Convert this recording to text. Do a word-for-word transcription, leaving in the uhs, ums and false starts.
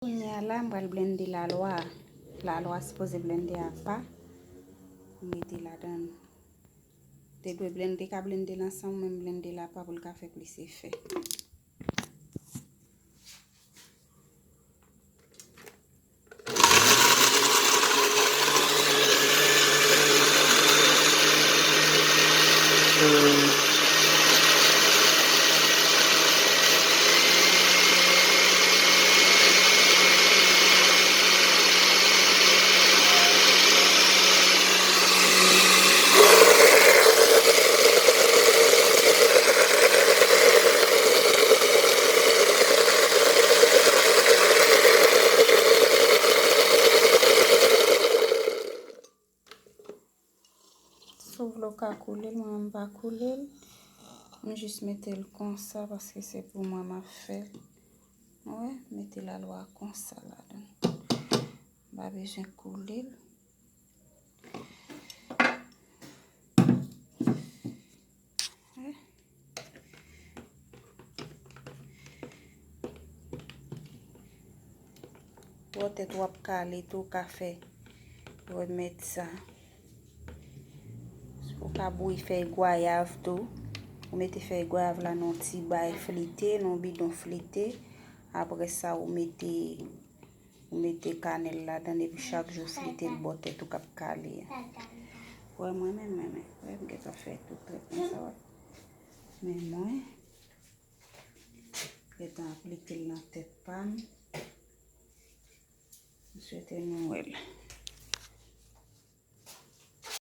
Kounye a la, m pral blende lalwa. Lalwa sipoze blende apa. M mete ladan. Te dwe blende, ka blende l ansanm, men m blende l apa pou l ka fè plis efè. Si w vle w ka koule l, mwen menm m pa koule l. M jis mete l konsa paske se pou mwen m ap fè l. Ou wè, mete lalwa konsa ladan. M pa bezwen koule l. Wè. Bòtèt w ap kale tou, w ka fè remèd sa. Ou ka bouyi fèy gwayav tou. Ou mete fèy gwayav la nan yon ti bay flite, nan yon bidon flite. Apre sa, ou mete, ou mete kanèl ladan epi chak jou flite l bò tèt ou k ap kale a. Wè mwen menm, mwen menm. Wè m gentan fè tout trètman sa wè. Men mwen gentan aplike l nan tèt pa m. M swete nou wè l.